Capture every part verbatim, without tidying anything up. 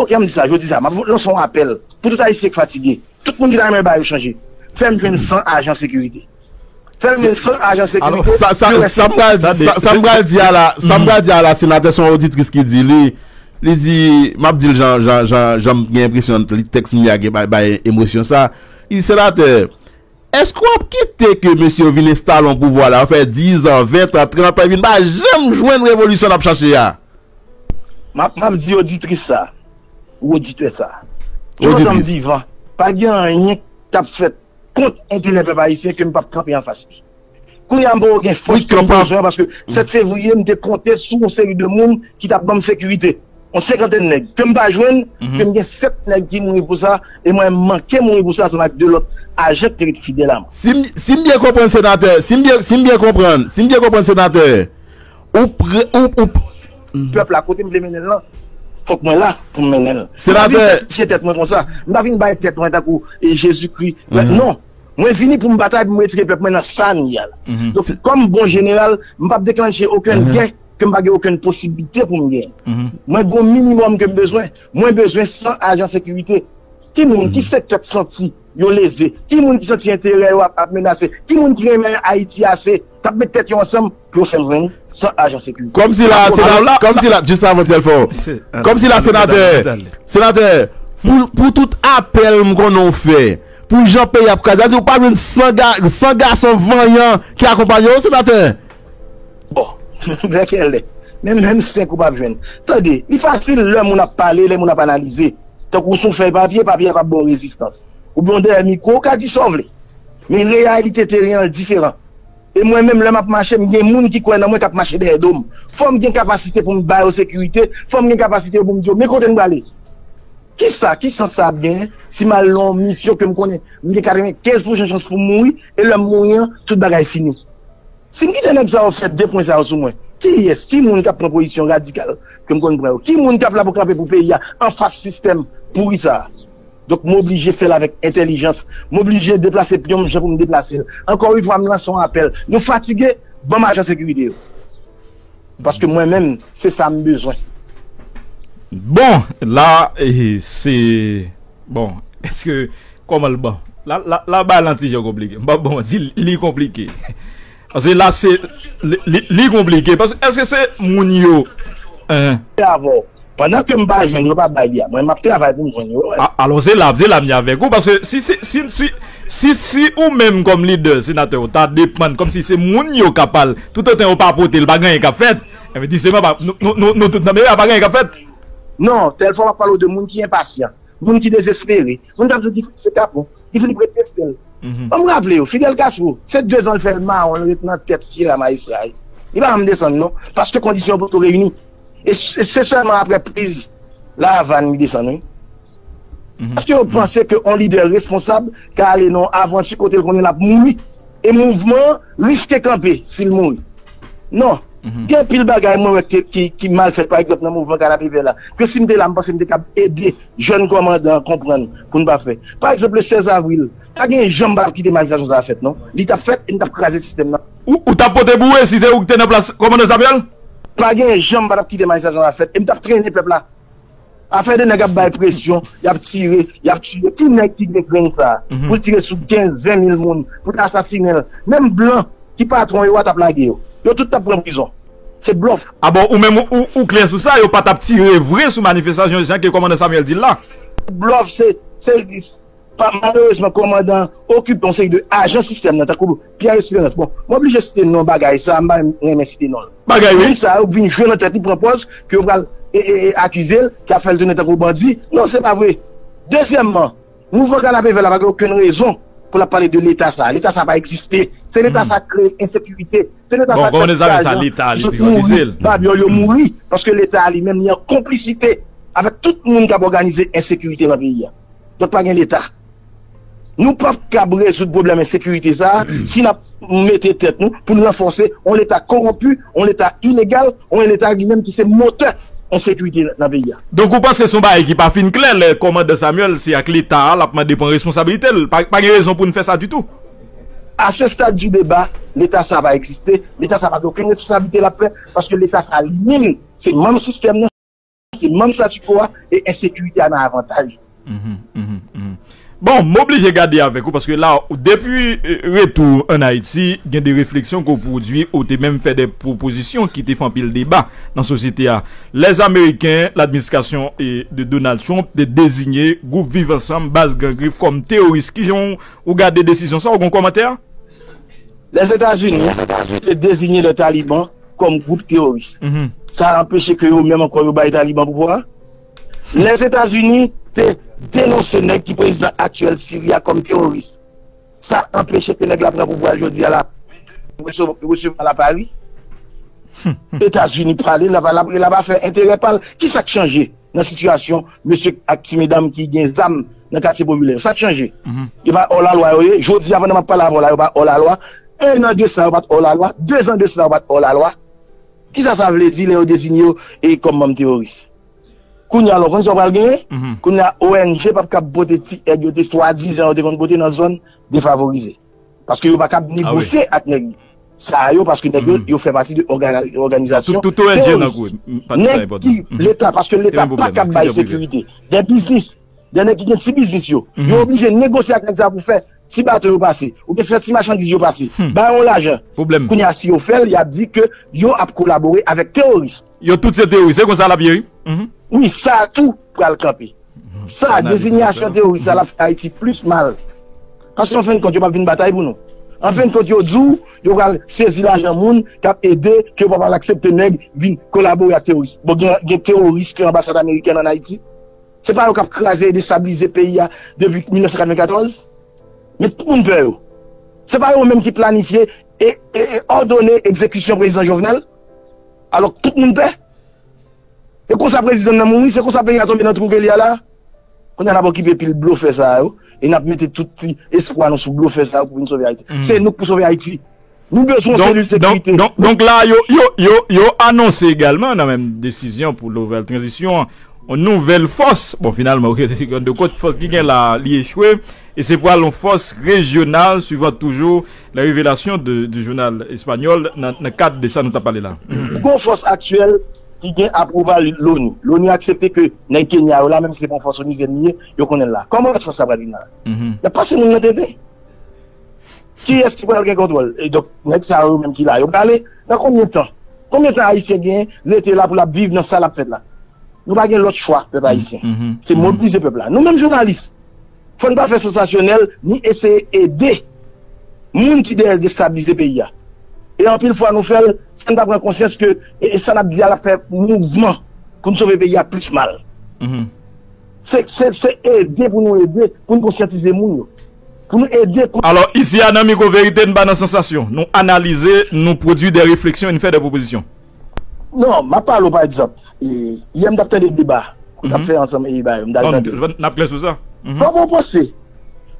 Kote m di sa, jodi sa, m ap lanse yon apèl pou tout Ayisyen k fatige. Tout moun ki ta renmen bagay yo chanje. Fè m jwenn san ajan sekirite. Fè m jwenn san ajan sekirite. Sa, sa, sa m pral di, sa, sa m pral di a la, sa m pral di a la, senatè, se yon oditris ki di li, li di, m ap di l jan, jan, jan, jan m gen enpresyon li tèks m li a gen bay, bay emosyon sa. Li di, senatè, èske w ap kite ke mesye yo vin enstale yon pouvwa la, yo fè diz an, ven an, trant an, epi n pa janm jwenn revolisyon n ap chache a? M ap, m ap di oditris sa, ou oditè sa. Toutotan m vivan, pa gen anyen k ap fèt kont enterè pèp ayisyen ke m p ap kanpe anfas li. Kounye a, m poko gen fòs ke m bezwen paske sèt fevriye, m te konte sou yon seri de moun ki t ap ban m sekirite. Yon senkantèn nèg ke m pa jwenn, ke m gen sèt nèg ki mouri pou sa, e mwen, m manke mouri pou sa ansanm ak de lòt ajan ki te ret fidèl a mwen. Si m, si m byen konprann, senatè, si m byen, si m byen konprann, si m byen konprann, senatè, ou pre, ou, ou, pèp la, kote m vle mennen l lan, fòk mwen la pou m mennen l. M pa vin sakrifye tèt mwen konsa. M pa vin bay tèt mwen tankou, e, Jezikri. Non. Mwen vini pou m batay, pou m retire pèp mwen nan sa n ye a la. Donk, kòm bon jeneral, m p ap deklanche okenn gè ke m pa gen okenn posiblite pou m genyen. Mwen gen yon minimòm ke m bezwen. Mwen bezwen san ajan sekirite. Ki moun, ki sektè k santi yo leze? Ki moun ki santi enterè yo ap, ap menase? Ki moun ki renmen Ayiti ase, k ap met tèt yo ansanm pou yo fè m jwenn san ajan sekirite? Kòmsi la, kòmsi la, jis avan tèl fò. Kòmsi la, senatè, senatè, pou, pou tout apèl m konnen w fè, pou jan peyi ap kraze, sa di ou pa jwenn san ga, san gason vanyan ki akonpanye w, senatè? Bon, bèkèlè. Menm, menm senk ou p ap jwenn. Tande, li fasil lè moun ap pale, lè moun ap analize. Tankou sou fèy papye, papye a p ap ba w rezistans. Oubyen w dèyè mikwo, w ka di sa w vle. Men reyalite teren an diferan. E mwen menm, lè m ap mache, m gen moun ki kwè nan mwen k ap mache dèyè do m. Fò m gen kapasite pou m ba yo sekirite, fò m gen kapasite pou m di yo, men kote n prale. Kisa, ki sans sa ap genyen si m al nan yon misyon ke m konnen m gen katrevenkenz pousan chans pou m mouri, e lè m mouri an, tout bagay fini? Si m kite nèg sa yo fè de pwen sa yo sou mwen, kiyès, ki moun k ap pran pozisyon radikal ke m konn pran yo? Ki moun k ap la pou kanpe pou peyi a anfas sistèm pouri sa a? Donk, m oblije fè l avèk entèlijans. M oblije deplase pyon m jan pou m deplase l. Ankò yon fwa, m lanse yon apèl. Nou fatige, ban m ajan sekirite yo. Paske mwen menm, se sa m bezwen. Bon, la, eh, se, bon, èske, kòman l, bon, la, la, la, bagay lan ti jan konplike. M p ap ba w manti, li konplike. Paske la, se, li, li, li konplike. Paske, èske se moun yo, hein? Pandan ke m pa jwenn yo, pa bay li a. Mwen, m ap travay pou m jwenn yo. A, alò, se la, se la m ye avèk ou, paske si, si, si, si, si, si ou menm kòm lidè, senatè, ou ta depann, kòmsi se moun yo k ap al, toutotan yo pa pote l, pa gen anyen k ap fèt, enben, jisteman, pa, nou, nou, nou, nou tout nan meri a, pa gen anyen k ap fèt. Non, tèl fwa m ap pale w de moun ki enpasyan, moun ki dezespere, moun k ap di se kapon, li fin prete sèl. Ban m raple yo, Fidel Castro, se de zan l fè l mawon, l ret nan tèt Sierra Maestra. Li pa janm desann, non, paske kondisyon yo potko reyini. E se, se sèlman apre priz La Avàn li desann, wi. Èske yo panse ke yon lidè responsab ka ale nan yon avanti kote l konnen l ap mouri? E mouvman an riske kanpe si l mouri. Non. Gen anpil bagay mwen wè ki, ki, ki mal fèt, pa egzanp, nan mouvman Kanapevè la. Ke si m te la, m panse m te kab ede jèn kòmandan an konprann pou n pa fè. Pa egzanp, le sèz avril, pa gen jan m pa t ap kite manifestasyon sa a fèt, non. Li t ap fèt e n t ap kraze sistèm nan. Ou, ou t ap pote boure si se ou ki te nan plas kòmandan Samuel? Pa gen jan m pa t ap kite manifestasyon sa a fèt e m t ap trennen pèp la. Afè de nèg ap bay presyon, y ap tire, y ap tiye. Ki nèg ki gen grenn sa a pou l tire sou kenz, ven mil moun, pou l asasinen l? Menm blan ki patwon yo a t ap lage yo. Yo tout t ap pran prizon. Se blòf. A bon, ou menm ou, ou, ou klè sou sa, yo pa t ap tire vre sou manifestasyon jan ke kòmandan Samuel di l la? Blòf, se, se, pa, malerezman, kòmandan an okipe yon seri de ajan sistèm nan, tankou Pierre Espérance. Bon, m oblije site non bagay sa, m pa renmen site non l. Bagay, wi. Moun sa yo vin jwe nan tèt li, pran pòz ke yo pral, e, e, e, akize l, k ap fè l tounen tankou bandi. Non, se pa vre. Dezyèmman, mouvman Kanapevè la pa gen okenn rezon pou l ap pale de Leta sa. Leta sa pa egziste. Se Leta sa k kreye ensekirite. Se Leta sa k fè tout ajan yo mouri, babyòl yo mouri, paske Leta a li menm li an konplisite avèk tout moun k ap òganize ensekirite nan peyi a. Donk, pa gen Leta. Nou p ap kab rezoud pwoblèm ensekirite sa a si n ap mete tèt nou pou n ranfòse yon Leta kowonpi, yon Leta ilegal, yon Leta li menm ki se motè ensekirite nan peyi a. Donk, ou panse se yon bagay ki pa fin klè lè kòmandan Samuel, se ak Leta a l ap mande pran responsablite l? Pa, pa gen rezon pou n fè sa ditou. À ce stade du débat, Leta sa pa egziste, Leta sa pa gen okenn responsablite l ap pran, paske Leta sa li menm, se manm sistèm nan. se manm statu quo a e ensekirite a nan avantaj. Mhm, mhm, mhm. Bon, m oblije gade avèk ou, paske la, depi, eh, retou ann Ayiti, gen de refleksyon ke w pwodui, ou te menm fè de pwopozisyon ki te fè anpil deba nan sosyete a. Lèzameriken, ladministrasyon, eh, de Donald Trump, te deziye gwoup Viv Ansanm, baz Grand Grif, kòm teworis. Kijan w, ou gade desizyon sa, ou gen kòmantè? Lèzetazini te deziye le Taliban kòm gwoup teworis. Mhm. Sa anpeche ke yo menm ankò yo bay Taliban pouvwa a? Lèzetazini te denonse nèg ki prezidan aktyèl Siri a kòm teworis. Sa anpeche ke nèg la pran pouvwa a jodi a la. Resevwa la Pari. Etazini pale, la, la, la pa fè enterè pa l. Kisa k chanje nan sitiyasyon mesye ak ti medam ki gen zam nan katye popilè yo? Sa k chanje? Mhm. Yo pa òlalwa yo ye. Jodi a, pandan m ap pale avè w la, yo pa òlalwa. En an de sa, yo pa t òlalwa. De zan de sa, yo pa t òlalwa. Kisa sa vle di lè yo deziye yo e kòm manm teworis? Kounye a, la, w konn sa w pral genyen? Mhm. Kounye a, O N G p ap kab pote ti èd yo te swadizan yo te konn pote nan zòn defavorize. Paske yo pa kab negosye ak nèg sa yo, paske nèg yo, yo fè pati de ògana-, òganizasyon teworis. Nèg ki leta, paske leta pa kab bay sekirite. De biznis, de nèg ki gen ti biznis yo, yo oblije negosye ak nèg sa pou fè ti bato yo pase, oubyen fè ti machandiz yo pase, ba yo lajan. Kounye a, si yo fè l, y ap di ke yo ap kolabore avèk teworis. Yo tout se teworis, se konsa l ap ye, wi. Wi, sa tou pral kanpe. Sa, dezinyasyon teworis la, l ap fè Ayiti plis mal. Paske an fen de kont, yo p ap vin batay pou nou. An fen de kont, yo di w, yo pral sezi lajan moun k ap ede, ke yo pa pral aksepte nèg vin kolabore ak teworis. Bon, gen, gen teworis ke anbasad amerikèn ann Ayiti. Se pa yo k ap kraze e destabilize peyi a depi mil nèf san katrevenkatòz? Men tout moun pè yo. Se pa yo menm ki planifye e, e, e òdone egzekisyon prezidan Jovenel? Alò, tout moun pè. E konsa prezidan nan mouri, se konsa peyi a tonbe nan twou ke li a la. Kounye a n ap okipe pil blofè sa yo, e n ap mete tout ti espwa nou sou blofè sa yo pou vin sove Ayiti. Se nou k pou sove Ayiti. Nou bezwen yon selil sekirite. Donk, donk, donk la, yo, yo, yo, yo anonse egalman nan menm desizyon pou nouvèl tranzisyon an, yon nouvèl fòs. Bon, finalman, ok, se de kot fòs ki gen la, li echwe. E se pral yon fòs rejyonal, suivant toujours les révélations de, du journal espagnol, nan, nan kad de sa nou t ap pale la. Gon fòs aktyèl ki gen apwouval loni. Loni aksepte ke nèg Kenya yo la, menm si se pa yon fòs onizyen li ye, yo konnen l la. Kòman fòs sa pral vin la? Y ap pase moun nan tenten. Kiyès ki pral gen kontwòl? E donk, nèg sa yo menm ki la, yo prale nan konbyen tan? Konbyen tan Ayisyen genyen rete la pou l ap viv nan sa l ap fèt la? Nou pa gen lòt chwa, pèp ayisyen. Se mobilize pèp la. Nou menm jounalis, fò n pa fè sansasyonèl, ni eseye ede moun ki dèyè destabilize peyi a. E anpil fwa nou fè l, san n pa pran konsyans ke, e, e sa n ap di a, l ap fè mouvman pou n sove peyi a plis mal. Se, se, se ede pou nou ede, pou n konsyantize moun yo. Pou nou ede. Alò, isi a nan Mikwo Verite, n pa nan sansasyon. Nou analize, nou pwodui de refleksyon, e n fè de pwopozisyon. Non, m ap pale w, pa egzanp, e, yè m t ap tande deba ou t ap fè ansanm e Bayon, m t al tande. N ap klè sou sa. Kòman w panse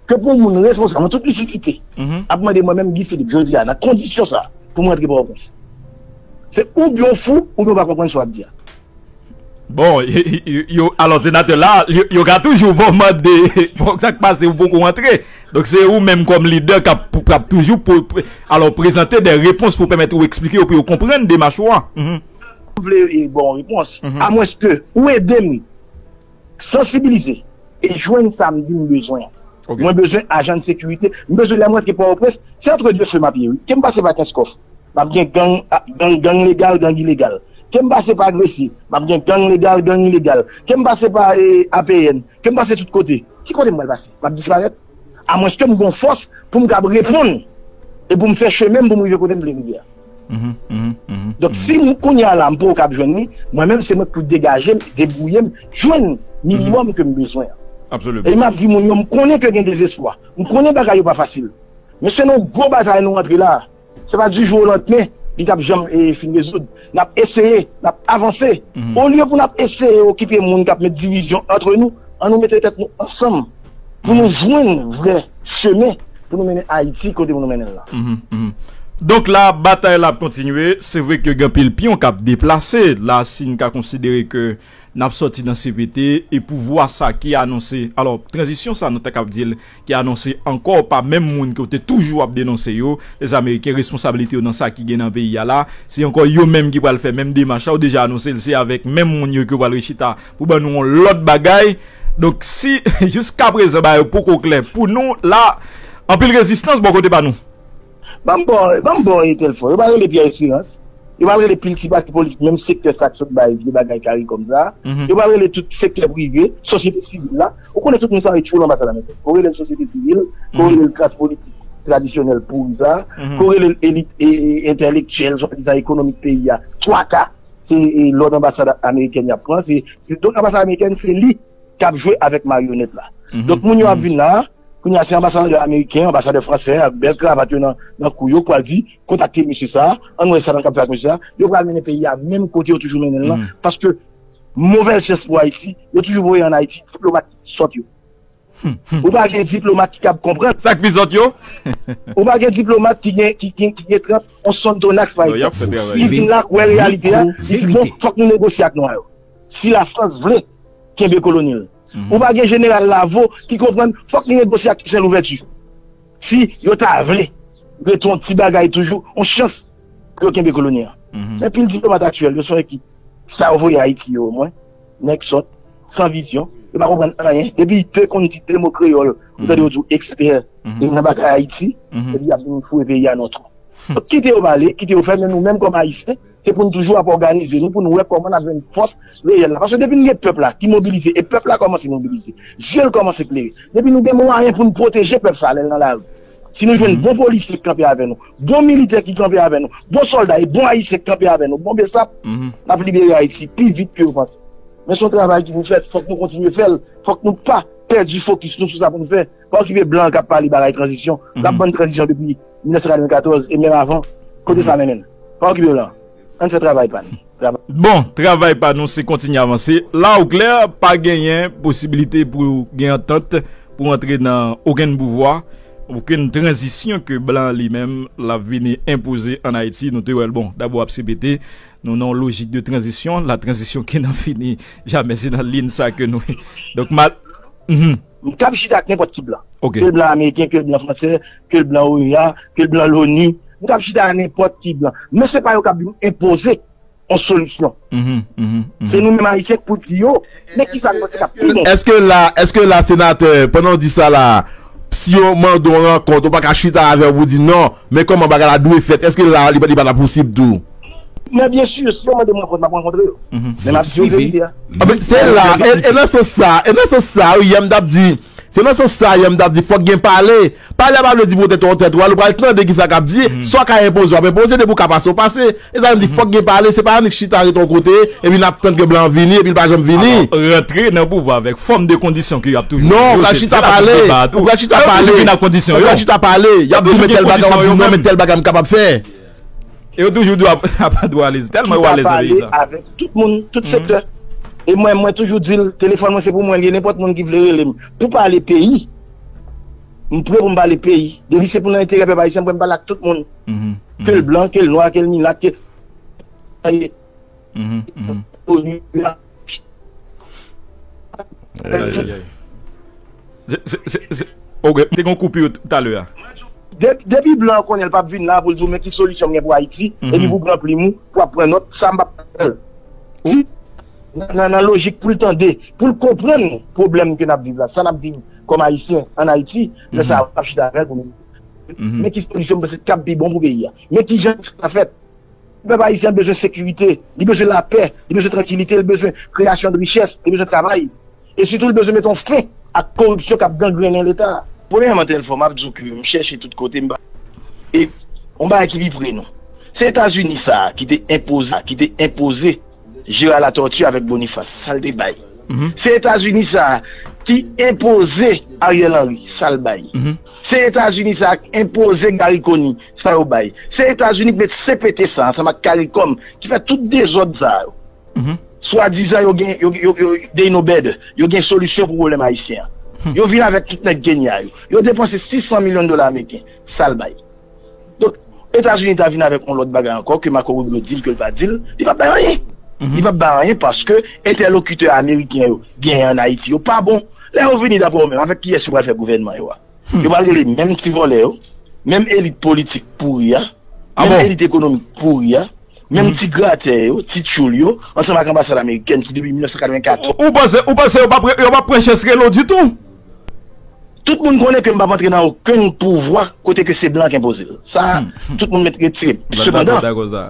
ke pou yon moun responsab, an tout lisidite, ap mande mwen menm, Guy Philippe, jodi a, nan kondisyon sa, pou mwen rantre Pòtoprens? Se oubyen w fou, oubyen w pa konprann sa w ap di a. Bon, yo, yo, alò, senatè la, yo, yo ka toujou ba w mande, bon, sa k pase, ou poko rantre. Donk, se ou menm kòm lidè k ap, k ap toujou pou, pou, alò, prezante de repons pou pèmèt ou eksplike yo, pou yo konprann demach ou a. M vle, e, ba w repons. Amwenske ou ede m sansibilize e jwenn sa m di m bezwen an. Mwen bezwen ajan de sekirite. M bezwen lè m rantre Pòtoprens, se antre de feu m ap ye, wi. Ke m pase pa Kenskòf, m ap gen gang, a, gang, gang legal, gang ilegal. Ke m pase pa Gresye, m ap gen gang legal, gang ilegal. Ke m pase pa, e, A P N, ke m pase tout kote. Ki kote m pral pase? M ap disparèt? Amwenske m gon fòs pou m kab reponn e pou m fè chemen m pou m rive kote m vle rive a. Donk, si m, kounye a la, m poko kab jwenn li, mwen menm, se mwen k pou degaje m, debwouye m, jwenn minimòm ke m bezwen an. E m ap di moun yo, m konnen ke gen dezespwa. M konnen bagay yo pa fasil. Men se nan yon gwo batay nou rantre la. Se pa di jou o landmen, li t ap janm, e, fin rezoud. N ap eseye, n ap avanse. Olye pou n ap eseye okipe moun k ap met divizyon antre nou, ann nou mete tèt nou ansanm pou nou jwenn vrè chemen pou nou mennen Ayiti kote pou nou mennen l la. Donk la, batay la ap kontinye. Se vre ke gen anpil pyon k ap deplase. La, si n ka konsidere ke n ap sòti nan C P T, e pouvwa sa ki anonse, alò, tranzisyon sa nou ta kab di l, ki anonse ankò pa menm moun ke w te toujou ap denonse yo, Lèzameryken, responsablite yo nan sa ki gen nan peyi a la, se ankò yo menm ki pral fè menm demach la, ou deja anonse l, se avèk menm moun yo ke w pral rechita pou ban nou yon lòt bagay. Donk, si jiskaprezan bagay yo poko klè pou nou, la, anpil rezistans bò kote pa nou. Ban m ba w, ban m ba w Etel Fò. Yo pral rele Pierre Espérance. Yo pral rele pil ti pati politik, menm sektè sa k sot bay vye bagay karikom sa. Yo pral rele tout sektè prive, sosyete sivil la. Ou konnen tout moun sa yo tchoul anbasad ameriken. Ko rele l sosyete sivil, ko rele l klas politik tradisyonèl pouri sa, ko rele l elit e, e, entèlektyèl, swadizan ekonomik peyi a. Twa ka, se e, lòd anbasad amerikèn y ap pran. Se, se, donk, anbasad amerikèn, se li k ap jwe avèk maryonèt la. Donk, moun yo ap vin la a, kounye a, se anbasadè ameriken, anbasadè fransè, ak bèl kravat yo nan, nan kou yo, k pral di, kontakte mesye sa a, ann wè sa n ap fè ak mesye sa a. Yo pral mennen peyi a menm kote yo toujou mennen l lan, paske movèz chans pou Ayiti, yo toujou voye ann Ayiti diplomat ki sòt yo. Ou pa gen diplomat ki kab konprann. Sa k pi sòt yo? Ou pa gen diplomat ki gen, ki, ki, ki gen trant on Sonthonax, pa egzanp. Li vin la, k wè reyalite a, li di, bon, fòk nou negosye ak nwa yo. Si Lafrans vle kenbe koloni l. Ou pa gen jeneral Lavo ki konprann fòk li negosye ak Toussaint Louverture. Si yo ta vle ret on ti bagay toujou, on chans pou yo kenbe koloni an. Men pil diplomat aktyèl yo se yon ekip sa yo voye Ayiti yo omwen, nèg sòt, san vizyon, yo pa konprann anyen. Depi te konn di de mo kreyòl, ou tande yo di w ekspè nan bagay Ayiti, epi y ap vin foure peyi a nan twou. Kite yo pale, kite yo fè, men nou menm kòm Ayisyen, se pou n toujou ap òganize nou, pou n wè kòman n ap jwenn fòs reyèl la. Paske depi n gen pèp la ki mobilize, e pèp la kòmanse mobilize, je l kòmanse klere, depi nou gen mwayen pou n pwoteje pèp sa lè l nan lari, si nou jwenn bon polisye k kanpe avè nou, bon militè ki kanpe avè nou, bon sòlda e bon Ayisyen k kanpe avè nou, bon besap, n ap libere Ayiti pi vit ke yo panse. Men se yon travay ki pou fèt, fòk nou kontinye fè l, fòk nou pa pèdi fokis nou sou sa pou n fè. Pa okipe blan k ap pale bagay tranzisyon. L ap bann tranzisyon depi mil nèf san katrevenkatòz e menm avan. Kote sa mennen n? Pa okipe blan. Ann fè travay pa n. Travay. Bon, travay pa nou se kontinye avanse. La ou klè, pa genyen posibilite pou gen antant pou antre nan okenn pouvwa, okenn tranzisyon ke blan li menm l ap vini enpoze ann Ayiti. Nou te wè l, bon, dabò ap C P T, nou nan yon lojik de tranzisyon, la transition qui n'en finit jamais, se nan liy sa ke nou. Donk, mal. Mhm. M kab chita ak nenpòt ki blan. Ok. Ke l blan ameriken, ke l blan fransè, ke l blan OEA, ke l blan l'ONU. M kab chita ak nenpòt ki blan. Men se pa yo k ap vin enpoze yon solisyon. Mhm, mhm, mhm. Se nou menm Ayisyen k pou di yo, men kisa nou panse k ap pi bon. Èske la, èske la, senatè, pandan w di sa la, si yo mande w rankont, ou pa ka chita avè yo pou di non, men kòman bagay la dwe fèt, èske la, li pa, li pa ta posib tou? Men byen si, si yo mande m rankont, m ap rankontre yo. Mhm. Men m ap di yo verite a. Ah, men se la, e, e nan sans sa, e nan sans sa, wi, yè m t ap di, se nan sans sa, yè m t ap di, fòk gen pale. Pale a pa vle di pote tèt ou al, ou pral tande kisa k ap di, sa w ka enpoze, w ap enpoze, depi w ka pase, w pase. E sa m di, fòk gen pale, se pa annik chita ret yon kote, epi n ap tann ke blan an vini, epi l pa janm vini. Alò, rantre nan pouvwa avèk fòm de kondisyon ke y ap toujou. Non, ou pral chita pale, ou pral chita pale, ou pral chita pale, y ap di men tèl bagay, w ap di non, men tèl bagay m kapab fè. E yo toujou di w ap, ap andwalez. Tèlman yo alèz nan peyi sa. Chita pale avèk tout moun, tout sektè. E mwen, mwen toujou di l, telefòn mwen se pou mwen l ye, nenpòt moun ki vle rele m. Pou pale peyi, m prè pou m pale peyi. Depi se pou nan enterè pèp ayisyen, m prè m pale ak tout moun. Ke l blan, ke l nwa, ke l milat, ke. Mhm, mhm. Ayayay. Se, se, se, se, ok, te gen yon koupi talè a. De-, depi blan an konnen l p ap vin la pou l di w men ki solisyon m gen pou Ayiti, epi pou pran plim ou, pou ap pran nòt, sa m p ap fè l. Si nan, nan, nan lojik pou l tande, pou l konprann pwoblèm ke n ap viv la, sa n ap viv kòm Ayisyen ann Ayiti, lè sa a w ap chita avè l pou nou. Men ki solisyon m panse k ap pi bon pou peyi a. Men ki jan sa fèt. Pèp ayisyen an bezwen sekirite, li bezwen lapè, li bezwen trankilite, li bezwen kreyasyon de richès, li bezwen travay. E sitou, li bezwen mete yon fen ak koripsyon k ap gangrennen Leta a. Premyèman, Tèlfò, m ap di w ke m chèche tout kote, m pa. E yon bagay ki pi pre nou. Se Etazini sa a ki te enpoze, ki te enpoze Gérard Latortue avèk Boniface, sa l te bay. Se Etazini sa a ki enpoze Ariel Henry, sa l bay. Se Etazini sa a ki enpoze Garry Conille, sa yo bay. Se Etazini ki met C P T sa a, ansanm ak CARICOM, ki fè tout dezòd sa a yo. Swadizan yo gen, yo, yo, yo, they know better. Yo gen solisyon pou pwoblèm ayisyen an. Yo vin avèk tout nèg Kenya yo. Yo depanse sis san milyon dola ameriken. Sa l bay. Donk, Etazini ta vin avèk yon lòt bagay ankò ke Marco Rubio di l ke l pa di l, li p ap bay anyen. Li p ap bay anyen paske entèlokitè ameriken yo genyen ann Ayiti yo pa bon. Lè yo vini, daprè w menm, avèk kiyès yo pral fè gouvènman yo a? Yo pral rele menm ti vòlè yo, menm elit politik pouri a, menm elit ekonomik pouri a, menm ti gratè yo, ti tchoul yo, ansanm ak anbasad amerikèn ki depi mil nèf san katrevenkatòz. Ou panse, ou panse yo p ap, yo p ap pran chans rele w ditou? Tout moun konnen ke m p ap antre nan okenn pouvwa kote ke se blan k enpoze l. Sa, tout moun mèt retire. Sepandan,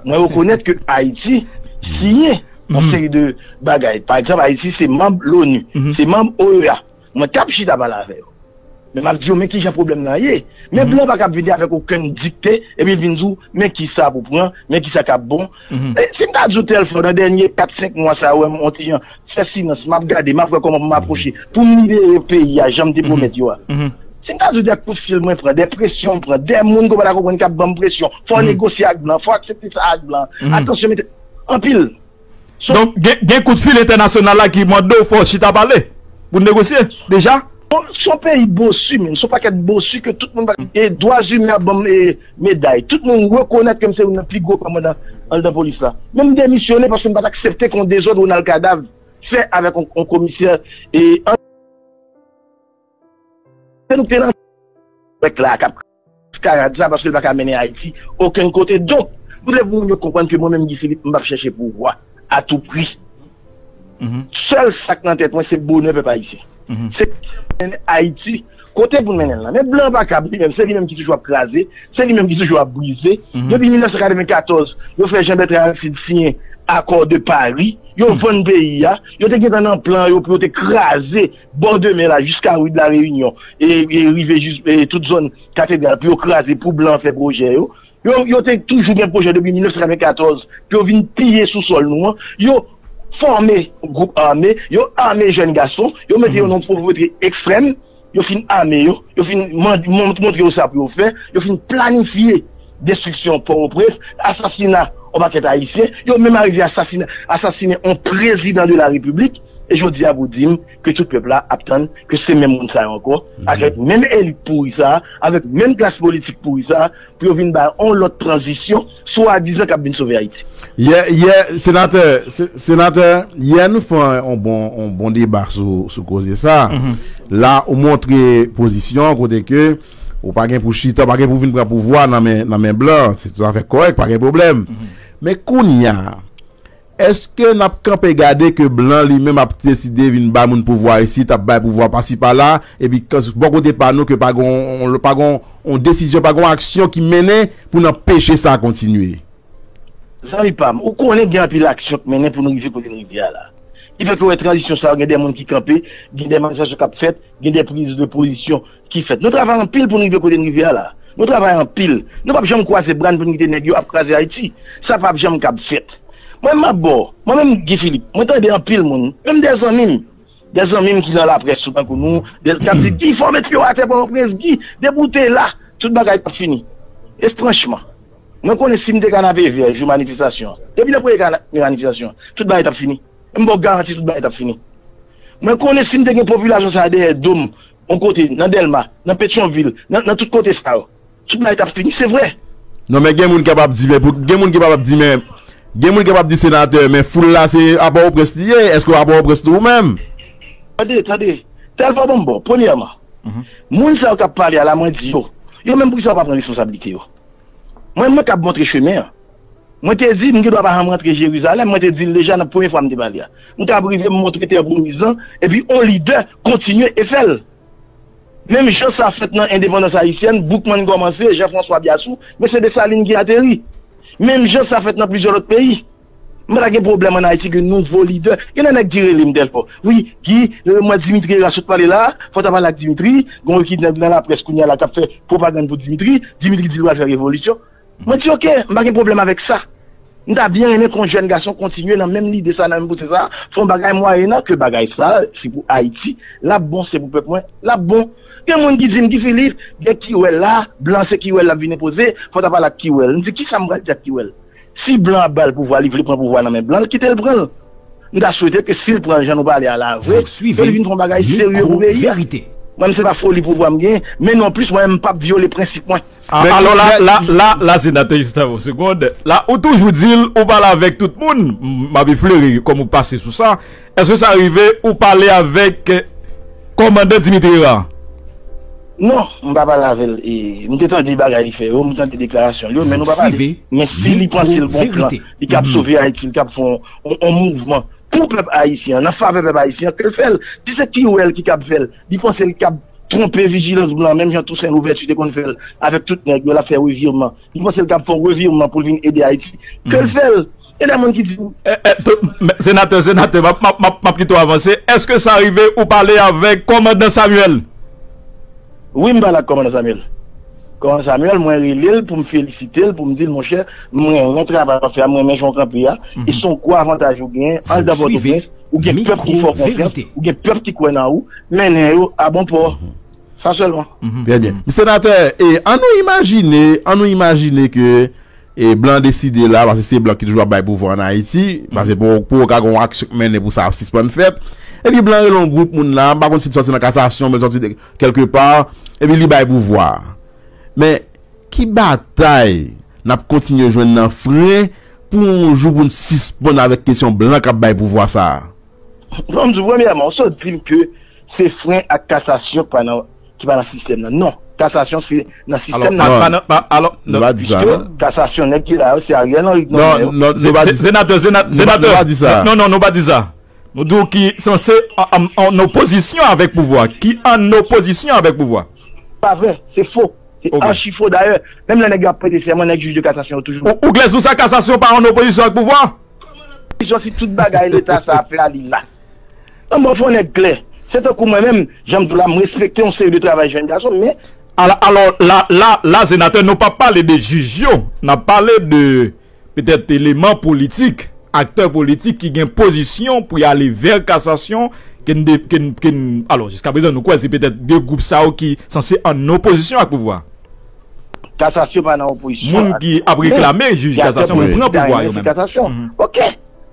mwen rekonèt ke Ayiti siyen yon seri de bagay. Pa egzanp, Ayiti se manm l'ONU, se manm O E A. Mwen k ap chita pale avè yo. Men m ap di yo, men kijan pwoblèm nan ye. Men blan pa kab vini avèk okenn dikte, epi l vin di w, men kisa pou pran, men kisa k ap bon. E, si m ta di w tèl fwa, nan dènye kat, senk mwa sa yo, wè m on ti jan fè silans, m ap gade, m ap wè kòman pou m apwoche, pou m libere peyi a, jan m te pwomèt yo a. Si m ta di w de kout fil mwen pran, de presyon m pran, de moun ke w pa ta konprann k ap ban m presyon, fò w negosye ak blan, fò w aksepte sa ak blan. Atansyon, mete anpil. Donk, gen, gen kout fil entènasyonal la ki mande w fò w chita pale pou negosye deja? Bon, se yon peyi bosi, men. Se yon pakèt bosi ke tout moun pa. E dwa imen ap ban m e, meday. Tout moun rekonèt ke m se youn nan pi gwo kòmandan anndan polis la. Men m demisyone paske m pa t aksepte ke yon dezòd Ronald Cadavre fè avèk yon, yon komisè e, nou te nan avèk la k ap maskarad sa paske l pa ka mennen Ayiti okenn kote. Donk, m vle pou moun yo konprann ke mwen menm, Guy Philippe, m p ap chèche pouvwa a tou pri. Sèl sa k nan tèt mwen, se bonè pèp ayisyen. Se mennen Ayiti kote pou n mennen l lan. Men blan pa kab li menm, se li menm ki toujou ap kraze, se li menm ki toujou ap brize. Depi mil nèf san katrevenkatòz, yo fè Jean Bertrand Aristide siyen Accord de Paris, yo vann peyi a, yo te gentan nan plan yo pou yo te kraze bò de mè la jiska ri de la Reyinyon e, e rive jis e tout zòn Katedral pou yo kraze pou blan fè pwojè yo. Yo, yo te toujou gen pwojè depi mil nèf san katrevenkatòz pou yo vin piye sou sòl nou an. Yo fòme gwoup ame, yo ame jèn gason, yo mete yo nan yon povrete ekstrèm, yo fin ame yo, yo fin mand- mon- montre yo sa pou yo fè, yo fin planifye destriksyon Pòtoprens, asasina yon pakèt Ayisyen, yo menm arive asasina, asasinen yon prezidan de la Repiblik, e jodi a pou di m ke tout pèp la ap tann ke se menm moun sa yo ankò, avèk menm elit pouri sa a, avèk menm klas politik pouri sa a, pou yo vin bay yon lòt tranzisyon, swadizan k ap vin sove Ayiti. Yè, yè, senatè, se- senatè, yè nou fè yon bon, yon bon deba sou, sou koze sa. La, ou montre pozisyon kote ke ou pa gen pou chita, ou pa gen pou vin pran pouvwa nan men, nan men blan. Se toutafè kòrèk, pa gen pwoblèm. Men kounye a, èske n ap kanpe gade ke blan li menm ap deside vin bay moun pouvwa isit, ap bay pouvwa pasi pala, epi kan- bò kote pa nou ke pa gon, pa gon, yon desizyon, pa gon aksyon ki mennen pou n anpeche sa kontinye? Zanmi pa m, ou konnen gen anpil aksyon k mennen pou nou rive kote n rive a la. Ki fè ke w wè tranzisyon sa yo, gen de moun ki kanpe, gen de manifestasyon k ap fèt, gen de priz de pozisyon ki fèt. Nou travay anpil pou n rive kote n rive a la. Nou travay anpil. Nou p ap janm kwaze bra n pou n kite nèg yo ap kraze Ayiti. Sa p ap janm kab fèt. Mwen, m ap ba w. Mwen menm, Guy Philippe, mwen tande anpil moun, menm de zanmi m, de zanmi m ki nan laprès tou tankou nou, de, k ap di, Guy, fò w met pye w atè, Pòtoprens, Guy, depi w te la, tout bagay t ap fini. E franchman, mwen konnen si m te Kanapevè jou manifestasyon an, depi nan premye kana- manifestasyon an, tout bagay t ap fini. M ba w garanti tout bagay t ap fini. Mwen konnen si m te gen popilasyon sa a dèyè do m, yon kote, nan Dèlma, nan Petyonvil, nan, nan tout kote sa yo, tout bagay t ap fini, se vre. Non, men gen moun kapab di, men pou, gen moun kapab di, men, gen moun kapab di, senatè, men foul la se a Pòtoprens li ye, èske w a Pòtoprens tou ou menm? Tande, tande, tèl pa bon bò, premyèman, moun sa yo k ap pale a la, mwen di yo, yo menm poukisa yo pa pran responsablite yo? Mwen, mwen k ap montre chemen an. Mwen te di, m gen dwa pa janm rantre Jerizalèm, mwen te di l deja nan premye fwa m te pale a. M t ap rive, m montre tè pwomiz lan, epi on lidè kontinye e fè l. Menm jan sa fèt nan endepandans ayisyèn, Boukman kòmanse, Jean François Biassou, men se Desalin ki ateri. Menm jan sa fèt nan plizyè lòt peyi. M pa ta gen pwoblèm ann Ayiti gen nouvo lidè. Gen de nèg ki rele m tèl fwa. Wi, Guy, euh, mwen Dimitri Hérard sot pale la, fò w ta pale ak Dimitri, gen yon ekip nèg nan laprès kounye a la k ap fè pwopagann pou Dimitri, Dimitri di l pral fè revolisyon. Mwen di, oke, m pa gen pwoblèm avèk sa. M ta byen renmen ke yon jèn gason kontinye nan menm lide sa, nan menm poze sa, fè yon bagay mwayennan ke bagay sa, se pou Ayiti, l ap bon, se pou pèp mwen, l ap bon. Gen moun ki di m, Guy Philippe, gen kiwèl la, blan se kiwèl l ap vin enpoze, fò w ta pale ak kiwèl. M di, kisa m pral di ak kiwèl? Si blan ap ba l pouvwa, li vle pran pouvwa nan men blan, l kite l pran l. M ta swete ke si l pran l jan nou pale a la vre, ke li vin fè yon bagay serye pou peyi a. Mwen, se pa foli pouvwa m gen, men non plis, mwen, m p ap vyole prensip mwen. A- Men Alò la, men la, la, la, senatè, jis avan yon segond. La, ou toujou di l, ou pale avèk tout moun. M ap eflere kòm ou pase sou sa. Èske sa rive ou pale avèk, eh, kòmandan Dimitri Hérard? Non, m pa pale avè l. E, m te tande bagay li fè yo, m tande deklarasyon li yo, men nou pa pale. Men si li panse l gon plan, li kab sove Ayiti, li kab fè yon, yon, yon mouvman pou pèp ayisyen an, nan favè pèp ayisyen an, ke l fè l. Si se Kirwel ki kab fè l, li panse l kab twonpe vijilans blan, menm jan Toussaint Louverture te konn fè l avèk tout nèg yo, l ap fè revirman. Li panse l kab fè yon revirman pou l vin ede Ayiti. Ke l fè l. E de moun ki di m. Eh, eh, to- men, senatè, senatè, m ap, m ap, m ap, m ap kite w avanse. Èske sa rive ou pale avèk kòmandan Samuel? Wi, m pale ak kòmandan Samuel. Kòmandan Samuel, mwen rele l pou m felisite l, pou m di l, monchè, m renmen travay w ap fè a, m renmen jan w kanpe a, e se yon gwo avantaj ou genyen anndan Pòtoprens, ou gen pèp ki fè w konfyans, ou gen pèp ki kwè nan ou, mennen yo a bon pò. Sa sèlman. Trè byen. Senatè, e, an nou imajine, an nou imajine ke e blan deside la, paske se blan ki toujou ap bay pouvwa an Ayiti, paske pou, pou ou ka gen yon aksyon k mennen pou sa sispann fèt. Epi blan rele yon gwoup moun la, m pa konn si l sòti nan kasasyon, men l sòti de, kèlke pa, epi li bay pouvwa a. Men, ki batay n ap kontinye jwenn nan fren pou yon jou pou n sispann avèk kesyon blan k ap bay pouvwa sa a? Bon, m di w, premyèman, ou sot di m ke se fren ak kasasyon k pa nan, ki pa nan sistèm nan. Non, kasasyon se nan sistèm nan. Pa, pa, pa, alò, nou pa di sa, non. Piske kasasyon, nèg ki la yo, se Ariel Henry k nonmen yo. Non, non, nou pa di sa. Senatè, senatè, senatè. Nou pa di sa. Non, non, nou pa di sa. Nou di w ki sanse an, an, an opozisyon avèk pouvwa, ki an opozisyon avèk pouvwa. Pa vre, se fo. Se achi fo. Dayè, menm lè nèg yo ap prete sèman, nèg jij de kasasyon yo toujou. Ou, ou klè sou sa, kasasyon pa an opozisyon ak pouvwa? Opozisyon si tout bagay leta sa ap fè a li la. An bon, fò nèg klè. Se tankou mwen menm, jan m di w la, m respekte yon seri de travay jèn gason, men. Alò, alò, la, la, la, senatè, nou p ap pale de jij yo. N ap pale de petèt eleman politik, aktè politik ki gen pozisyon pou y ale vè kasasyon, ke n de, ke n, ke n, alò, jiskaprezan, nou kwè se petèt de gwoup sa yo ki sanse an opozisyon ak pouvwa. Kasasyon pa nan opozisyon. Moun ki ap reklame jij kasasyon pou pran pouvwa yo menm. Kasasyon. Ok.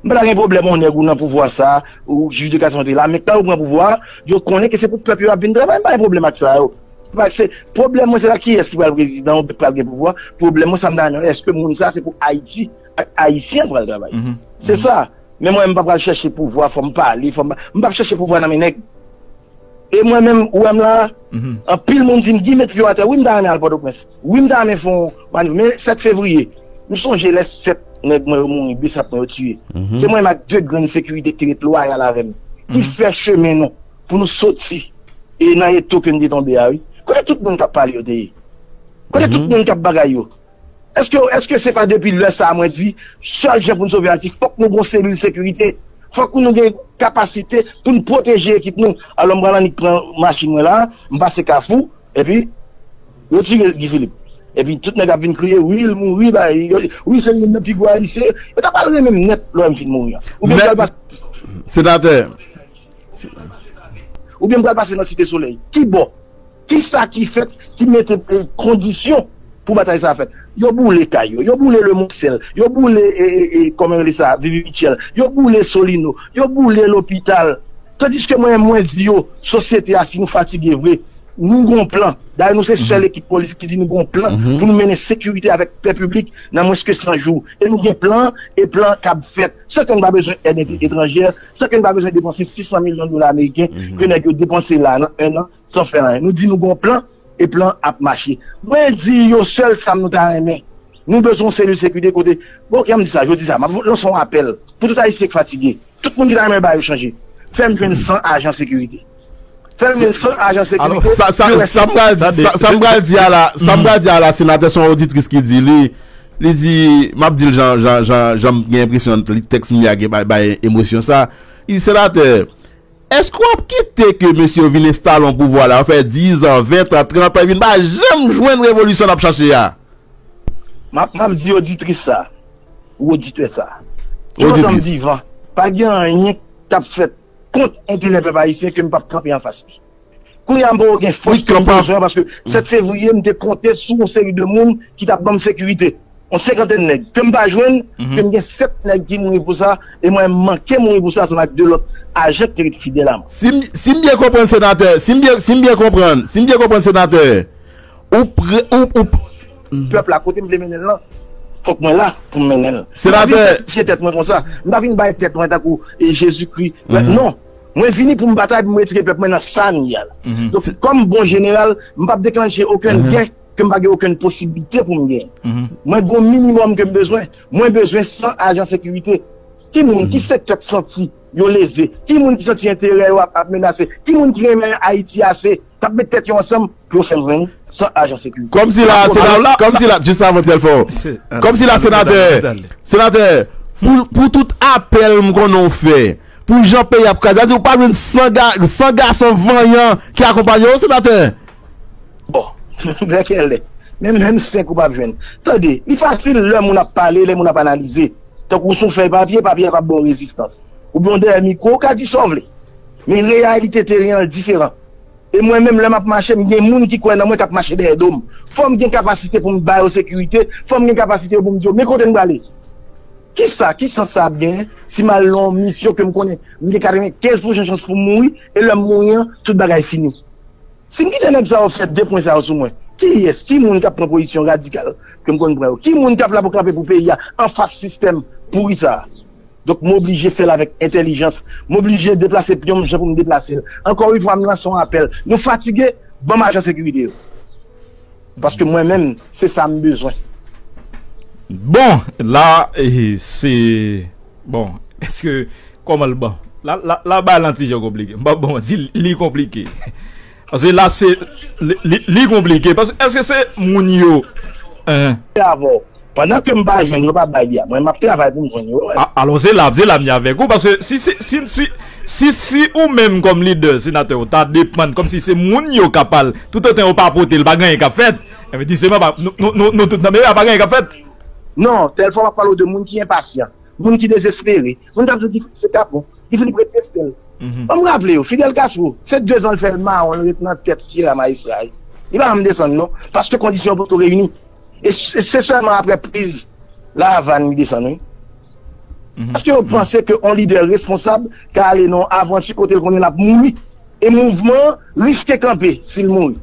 M pa ta gen pwoblèm yon nèg ou nan pouvwa sa, ou jij de kasasyon te la, men kan yo pran pouvwa, yo konnen ke se pou pèp yo ap vin travay, m pa gen pwoblèm ak sa yo. Se pa, se, pwoblèm mwen se pa kiyès ki pral prezidan ou pral gen pouvwa. Pwoblèm mwen sa m ta renmen, èske moun sa se pou Ayiti ak Ayisyen pral travay. Se sa. Men mwen, m pa pral chèche pouvwa, fò m pale, fò m pa, m p ap chèche pouvwa nan men nèg. E mwen menm, ou wè m la, anpil moun di m, Guy, met pye w atè. Wi, m ta renmen al Pòtoprens. Wi, m ta renmen fè yon manif. Men sèt fevriye, m sonje lè sèt nèg mwen yo mouri, besap mwen yo tiye. Se mwen menm ak de grenn sekirite ki te ret lwayal avè m, ki fè chemen nou pou nou soti e nan eto ke n te tonbe a, wi. Kote tout moun k ap pale yo te ye? Kote tout moun k ap bagay yo? Èske, èske se pa depi lè sa a mwen di, sèl jan pou n sove Ayiti, fòk nou gon selil sekirite, fòk nou gen kapasite pou n pwoteje ekip nou. Alò, m pral annik pran machin mwen la, m pase Kafou, epi yo tire Guy Philippe. Epi tout nèg ap vin kriye, wi, l mouri, bay, yo, wi, se youn nan pi gwo ayisyen. Yo ta pral renmen m nèt lè m fin mouri an. Oubyen m pral pase. Senatè. Oubyen m pral pase nan Site Solèy. Kibò? Kisa ki fèt ki mete, eh, kondisyon pou batay sa a fèt? Yo boule kay yo, yo boule Lemonsèl, yo boule, eh, eh, eh, kòman yo rele sa, Vivi Mitchell, yo boule Solino, yo boule lopital. Tandiske mwen, mwen di yo, sosyete a, si nou fatige vre, nou gon plan. Dayè, nou se sèl ekip polis ki di nou gon plan pou nou mennen sekirite avèk pè piblik nan mwens ke san jou. E nou gen plan, e plan k ap fèt. San ke n pa bezwen èd ent-, etranjè, san ke n pa bezwen depanse sis san milyon dola ameriken ke nèg yo depanse la nan en an. San fè anyen. Nou di nou gon plan, e plan ap mache. Mwen di yo sèl sa m nou ta renmen. Nou bezwen yon selil sekirite kote. Bon, ok, an m di sa, jodi sa, m ap lanse yon apèl pou tout Ayisyen k fatige. Tout moun ki ta renmen bagay yo chanje. Fè m jwenn san ajan sekirite. Fè m jwenn san ajan sekirite. Sa, sa, sa m pral di, sa, sa m pral di a la, sa m pral di a la, senatè, se yon oditris ki di li, li di, m ap di l jan, jan, jan, jan m gen enpresyon li tèks m li a gen bay, bay emosyon sa. Li di, senatè, èske w ap kite ke mesye yo vin enstale yon pouvwa la, yo fè diz an, ven an, trant an, epi n pa janm jwenn revolisyon n ap chache a? M ap, m ap di oditris sa, ou oditè sa. Jounen m vivan, pa gen anyen k ap fèt kont enterè pèp ayisyen ke m p ap kanpe anfas li. Kounye a, m poko gen fòs ke m bezwen, paske sèt fevriye, m te konte sou yon seri de moun ki t ap ban m sekirite. yon senkantèn nèg ke m pa jwenn, ke m gen sèt nèg ki mouri pou sa, e mwen m manke mouri pou sa ansanm ak de lòt ajan ki te ret fidèl a mwen. Si m, si m byen konprann, senatè, si m byen, si m byen konprann, si m byen konprann, senatè, ou pre, ou, ou, pèp la, kote m vle mennen l lan, fòk mwen la pou m mennen l. M pa vin sakrifye tèt mwen konsa. M pa vin bay tèt mwen tankou, e, Jezikri. Non. Mwen vini pou m batay, pou m retire pèp mwen nan sa n ye a la. Donk, kòm bon jeneral, m p ap deklanche okenn gè ke m pa gen okenn posiblite pou m genyen. Mwen gen yon minimòm ke m bezwen. Mwen bezwen san ajan sekirite. Ki moun, ki sektè k santi yo leze? Ki moun ki santi enterè yo ap, ap menase? Ki moun ki renmen Ayiti ase, k ap met tèt yo ansanm pou yo fè m jwenn san ajan sekirite? Kòmsi la, senatè, kòmsi la, jis avan tèl fò. Kòmsi la, senatè, senatè, pou, pou tout apèl m konnen w fè, pou jan peyi ap kraze, sa di ou pa jwenn san ga, san gason vanyan ki akonpaye w, senatè? Bon, bèkèlè. Menm, menm senk ou p ap jwenn. Tande, li fasil lè moun ap pale, lè moun ap analize. Tankou si w fèy papye, papye a p ap ba w rezistans. Oubyen w dèyè mikwo, w ka di sa w vle. Men reyalite teren an diferan. E mwen menm, lè m ap mache, m gen moun ki kwè nan mwen k ap mache dèyè do m. Fò m gen kapasite pou m ba yo sekirite, fò m gen kapasite pou m di yo, men kote n prale. Kisa, ki sans sa ap genyen si m al nan yon misyon ke m konnen m gen katrevenkenz pousan chans pou m mouri, e lè m mouri an, tout bagay fini? Si m kite nèg sa yo fè de pwen sa yo sou mwen, kiyès, ki moun k ap pran pozisyon radikal ke m konn pran yo? Ki moun k ap la pou kanpe pou peyi a anfas sistèm pouri sa a? Donk, m oblije fè l avèk entèlijans. M oblije deplase pyon m jan pou m deplase l. Ankò yon fwa, m lanse yon apèl. Nou fatige, ban m ajan sekirite yo. Paske mwen menm, se sa m bezwen. Bon, la, eh, se, bon, èske, kòman l bon? La, la, la, bagay lan ti jan konplike. M p ap bon, di li konplike. Paske la, se, li, li, li konplike. Paske èske se moun yo, hein? Avè w. Pandan ke m pa jwenn yo, pa bay li a. Mwen, m ap travay pou m jwenn yo. A, alò, se la, se la m ye avèk ou, paske si, si, si, si, si, si ou menm kòm lidè, senatè, ou ta depann, kòmsi se moun yo k ap al, toutotan yo pa pote l, pa gen anyen k ap fèt. Enben, jisteman, pa, nou, nou, nou, nou tout nan meri a, pa gen anyen k ap fèt. Non, tèl fwa m ap pale w de moun ki enpasyan, moun ki dezespere, moun k ap di se kapon, li fin prete Fidel. Ban m raple w, Fidel Castro, se de zan l fè l mawon, l ret nan tèt Sierra Maestra. Li pa janm desann, non, paske kondisyon yo potko reyini. E se, se sèlman aprè priz La Avàn li desann, wi. Èske yo panse ke yon lidè responsab ka ale nan yon avanti kote l konnen l ap mouri? E mouvman an riske kanpe si l mouri.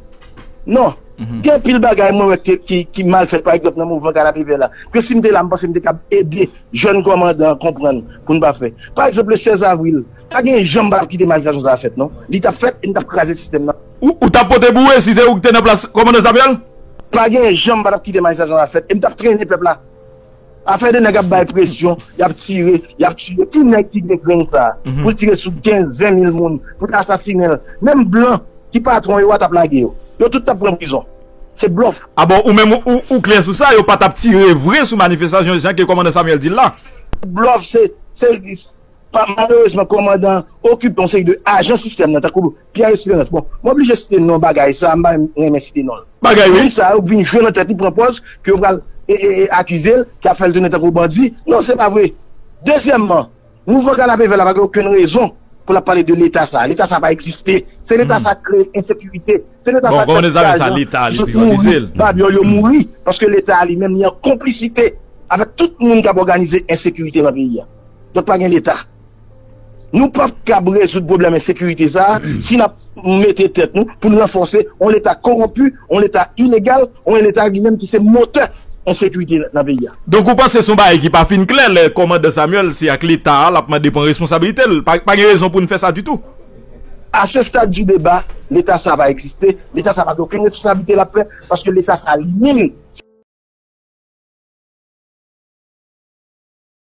Non. Gen anpil bagay mwen wè ki, ki, ki mal fèt, pa egzanp, nan mouvman Kanapevè la. Ke si m te la, m panse m te kab ede jèn kòmandan an konprann pou n pa fè. Pa egzanp, le sèz avril, pa gen jan m pa t ap kite manifestasyon sa a fèt, non. Li t ap fèt e m t ap kraze sistèm nan. Ou, ou t ap pote boure si se ou ki te nan plas kòmandan Samuel? Pa gen jan m pa t ap kite manifestasyon sa a fèt e m t ap trennen pèp la. Afè de nèg ap bay presyon, y ap tire, y ap tiye. Ki nèg ki gen grenn sa a pou l tire sou kenz, ven mil moun, pou l asasinen l? Menm blan ki patwon yo a t ap lage yo. Yo tout t ap pran prizon. Se blòf. A bon, ou menm ou, ou, ou klè sou sa, yo pa t ap tire vre sou manifestasyon jan ke kòmandan Samuel di l la? Blòf, se, se, pa, malerezman, kòmandan an okipe yon seri de ajan sistèm nan, tankou Pierre Espérance. Bon, m oblije site non bagay sa, m pa renmen site non l. Bagay, wi. Moun sa yo vin jwe nan tèt li, pran pòz ke yo pral, e, e, e, akize l, k ap fè l tounen tankou bandi. Non, se pa vre. Dezyèmman, mouvman Kanapevè la pa gen okenn rezon pou l ap pale de Leta sa. Leta sa pa egziste. Se Leta sa k kreye ensekirite. Se Leta sa k fè tout ajan yo mouri, babyòl yo mouri, paske Leta a li menm li an konplisite avèk tout moun k ap òganize ensekirite nan peyi a. Donk pa gen Leta. Nou p ap kab rezoud pwoblèm ensekirite sa a si n ap mete tèt nou pou n ranfòse yon Leta kowonpi, yon Leta ilegal, yon Leta li menm ki se motè ensekirite nan peyi a. Donk ou panse se yon bagay ki pa fin klè lè kòmandan Samuel se ak Leta a l ap mande pran responsablite l? Pa, pa gen rezon pou n fè sa ditou. À ce stade du débat, Leta sa pa egziste, Leta sa pa gen okenn responsablite l ap pran, paske Leta sa li menm,